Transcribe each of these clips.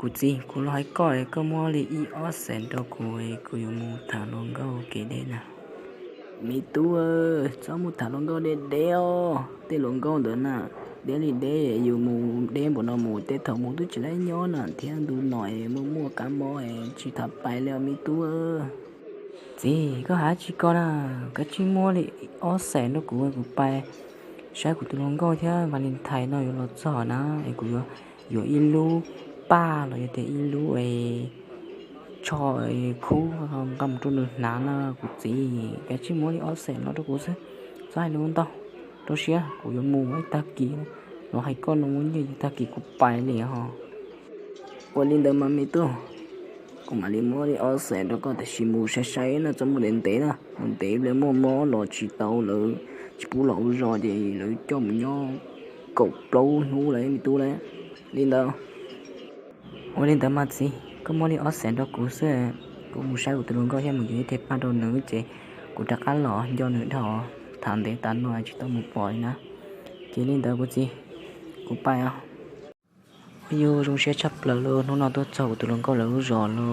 Kuv txiv, kuv los hais koj, koj muab li ib ob xees rau kuv, kuv yuav mus tham hluas nkauj kev deb na. Me tub, txhob mus tham hluas nkauj deb deb os. Tej hluas nkauj ntawd na, deb li deb, yus mus deb npaum no mus tej thaum mus twb tsis laib nyob na thiab, ntu no muaj muaj kab mob tsis tham pais li os me tub. Txiv, koj hais tsis koj na, koj tsis muab li ob xees rau kuv, kuv pais saib kuv tus hluas nkauj thiab, Valentine no yuav los txog na, es kuv yuav ib lub paj los yog tias ib lub tsho khub nqa mus rau nws hnav na. Kuv txiv, koj tsis muab li ob xees no rau kuv xwb, txhob hais lus ntau, rau siab kuv yuav mus ib tag kis, los hais koj no muaj nyiaj tag kis kuv pais li ho. Ua li ntawd mas me tub, kuv mam li muab li ob xees rau koj, tiam sis mus sai sai na, txhob mus ntev ntev na, mus ntev pliag muaj mob los tsis tau, lawv tsis pub los hauv zos ces lawv coj mus nyob kaum plaub hnub lawm me tub lawm. Li ntawd, ua li ntawd mas txiv, koj muab li ob xees rau kuv xwb, kuv mus saib kuv tus hluas nkauj thiab mus yuav ib teg paj rau nws ces kuv rov qab los nco nws dhau, tham ntev tas no tsis tau mus pom li na. Ces li ntawd kuv txiv, kuv pais os. Ua yus zoo siab tshaj plaws li, hnub no tuaj txog kuv tus hluas nkauj lawv lub zos li.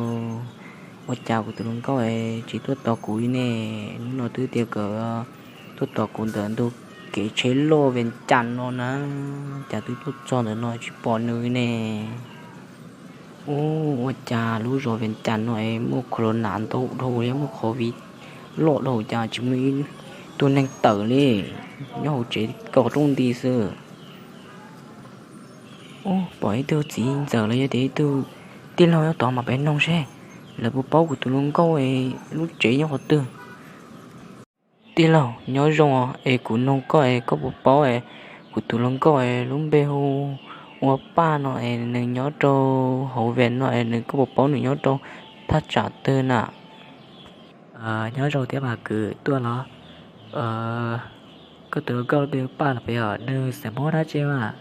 Ua cas kuv tus hluas nkauj tsis tuaj tos kuv li ne? Hnub no twb tias kom tuaj tos kuv ntawm ntug kev tsheb loj Vias Cas no na, cas twb tuaj txog ntawm no tsis pom nws li ne? Ub, ua cas lub zos Vias Cas no es muaj corona ntau dhau thiab muaj covid loj dhau cas tsis muaj ib tug neeg tawm li, nyob hauv tsev kaum rooj nti xwb. Ub, pom ib tug txiv ntxawm los yog tias ib tug tij laug nyob tod mas peb noog seb lawv puas paub kuv tus hluas nkauj lub tsev nyob qhov twg. Tij laug nyob zoo os, es kuv noog koj es koj puas paub es kuv tus hluas nkauj es lub npe hu ua Paj no es nws nyob rau hauv Vias no es nws, koj puas paub nws nyob rau thaj tsam twg na? Nyob zoo thiab mas kwv, tuaj los? Koj tus hluas nkauj npe Paj los peb os, nws xeem Hmoob dab tsi mas?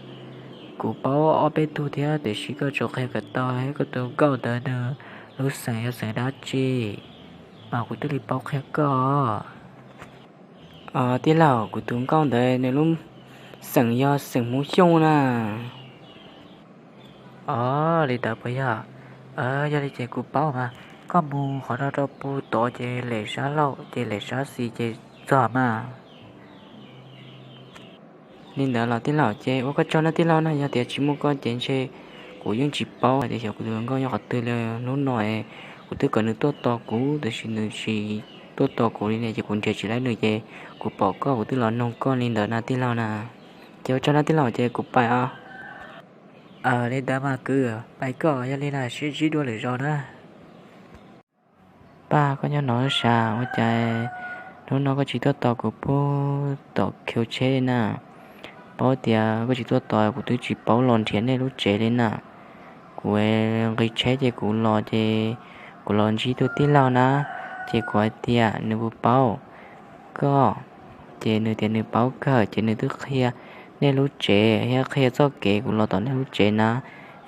Kuv paub ob peb tug thiab tiam sis koj tsuas qhia kom tau koj tus hluas nkauj ntawd nws lub xeem yog xeem dab tsi mas kuv thiaj li paub qhia koj. Tij laug, kuv tus nkauj ntawd nws lub xeem yog xeem Hmoob Xyooj na. Os, li ntawd puas yog? Yog li ces kuv paub mas, koj mus qhov no rau pem tod ces lem sab laug ces lem sab xis ces txog mas. Li ntawd los tij laug ces ua koj tsaug na tij laug na, yog tias tsis muaj koj ces ntshe kuv yeej tsis paub hais tias xyov kuv tus hluas nkauj nyob qhov twg li. Hnub no es kuv twb kom nws tuaj tos kuv tiam sis nws tsis tuaj tos kuv li ne, ces kuv nrhiav tsis laib nws ces kuv pom koj kuv twb los noog koj li ntawd na tij laug na. Ces ua tsaug na tij laug ces kuv pais os. Li ntawd mas kwv, pais koj, yog li na sib ntsib dua lwm zaus na. Paj, koj nyob no sav, ua cas hnub no koj tsis tuaj tos kuv pub tom khiv tsheb li na? Paub tias koj tsis tuaj tos kuv twb tsis paub los nrhiav nej lub tsev li na. Kuv nqis tsheb ces kuv los ces kuv los ntsib tus tij laug na, ces kuv hais tias nws puas paub koj, ces nws tias nws paub kawg ces nws twb qhia nej lub tsev thiab qhia txoj kev kuv los tom nej lub tsev na,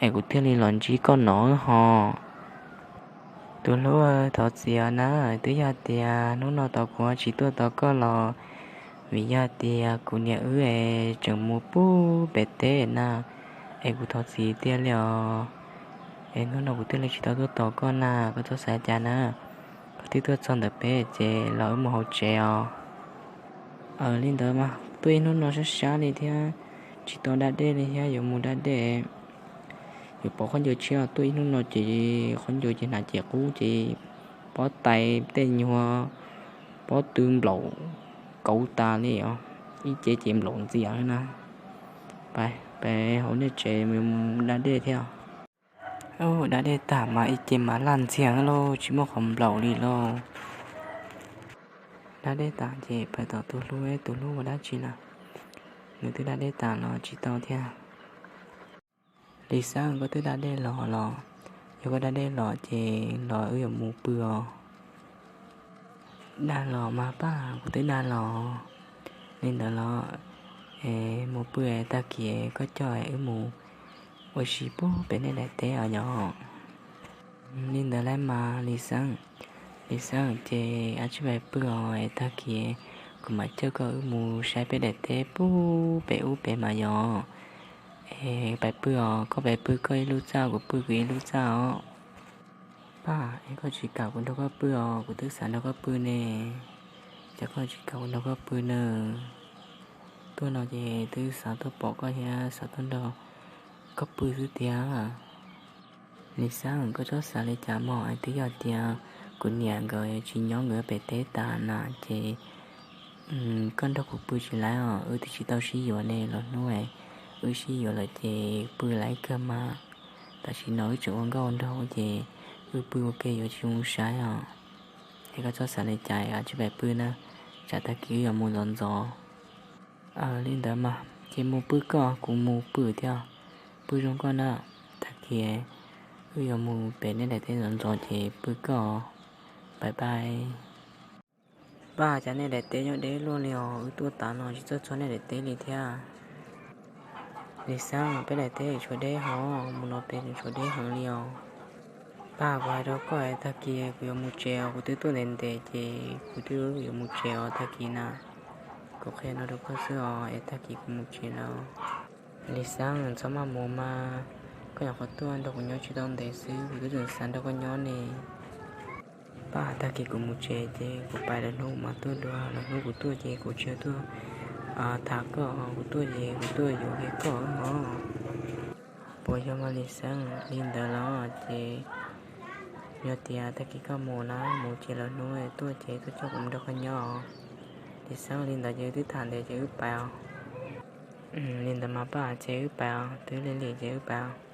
es kuv thiaj li los ntsib koj no ho. Tus hlub, thov txim na, twb yog tias hnub no tos kuv tsis tuaj tos koj los vim yog tias kuv niam wb es tseem mus pub pem teb na, es kuv thov txim tiag li os. Es hnub no kuv thiaj li tsis tau tuaj tos koj na, koj txhob xav cas na. Koj twb tuaj txog ntawm peb ces los wb mus hauv tsev os. Li ntawd mas tuaj ib hnub no sab sab li thiab, tsis tau da dej li thiab, yuav mus da dej. Yuav pov khaub ncaws tshiab, tuaj ib hnub no ces khaub ncaws ces hnav ces qub ces pob tais tej nyuag pob tw nplaum kauv tas li os, ib ce ces nplaum ntxias na. Pais hauv nej tsev mus da dej thiab. Da dej tag mas ib ce mas laj ntxiag lauj, tsis muaj qhov nplaum li lauj. Da dej tas ces pais tom tus hlub, tus hlub ua dab tsi lawm? Nws twb da dej tas los tsis tau thiab. Lis Xab, koj twb da dej los los? Yog koj da dej los ces los wb yuav mus pw os. Dag los mas Paj, kuv twb dag los. Li ntawd los es mus pw, tag kis koj coj wb mus ua si pub pem nej daim teb os yom. Li ntawd lawm mas Lis Xab. Lis Xab, ces wb tsij pais pw os, tag kis kuv mam coj koj wb mus saib peb daim teb pub pem ub pem mas yom. Es pais pw os, koj pais pw koj ib lub txaj, kuv pw kuv ib lub txaj os. Paj, es koj tsis kam kuv nrog koj pw os, kuv twb xav nrog koj pw ne. Cas koj tsis kam kuv nrog koj pw na? Tuaj no ces twb xav tuaj pom koj thiab xav tuaj nrog koj pw xwb tiag. Lis Xab, koj txhob xav li cas mog, twb yog tias kuv niam nkawd tsis nyob nkawd pem teb tas na ces koj nrog kuv pw tsis laiv os, wb twb tsis tau sib yuav ne, lwm hnub wb sib yuav lawm ces pw laiv kawg mas. Tam sim no wb tseem ua nkauj nraug ces wb pw ua ke yuav tsis zoo saib os. Es koj txhob xav li cas, tsis pais pw na, tsam tag kis wb yuav mus ntxov ntxov. Li ntawd mas ces mus pw koj, kuv mus pw thiab, pw zoo koj na. Tag kis wb yuav mus pem nej daim teb ntxov ntxov ces pw koj, bye bye. Paj, cas nej daim teb nyob deb luaj li os, wb tuaj tas no tsis txawj txog nej daim teb li thiab. Lis Xab, peb daim teb tshuav deb hov, mus no pem tshuav deb heev li os. Paj, kuv hais rau koj, tag kis kuv yuav mus tsev os, kuv twb tuaj ntev ntev ces kuv twb yuav mus tsev os tag kis na. Kuv qhia no rau koj xwb os, es tag kis kuv mus tsev lawm. Lis Xab, txhob maj mus mas, koj nyuam qhuav tuaj nrog kuv nyob tsis tau ntev xwb, kuv twb tseem xav nrog koj nyob ne. Paj, tag kis kuv mus tsev ces kuv pais, lwm hnub mas tuaj dua, lwm hnub kuv tuaj ces kuv tsis tuaj tham koj, kuv tuaj ces kuv tuaj yuav kiag koj mog. Puas yog mas Lis Xab? Li ntawd los ces yog tias tag kis koj mus na, mus ces lwm hnub tuaj ces tuaj coj kuv mus nrog koj nyob. Lis Xab, li ntawd ces wb twb tham ntev ces wb pais os. Li ntawd mas Paj, ces wb pais os, twb lig lig ces wb pais os.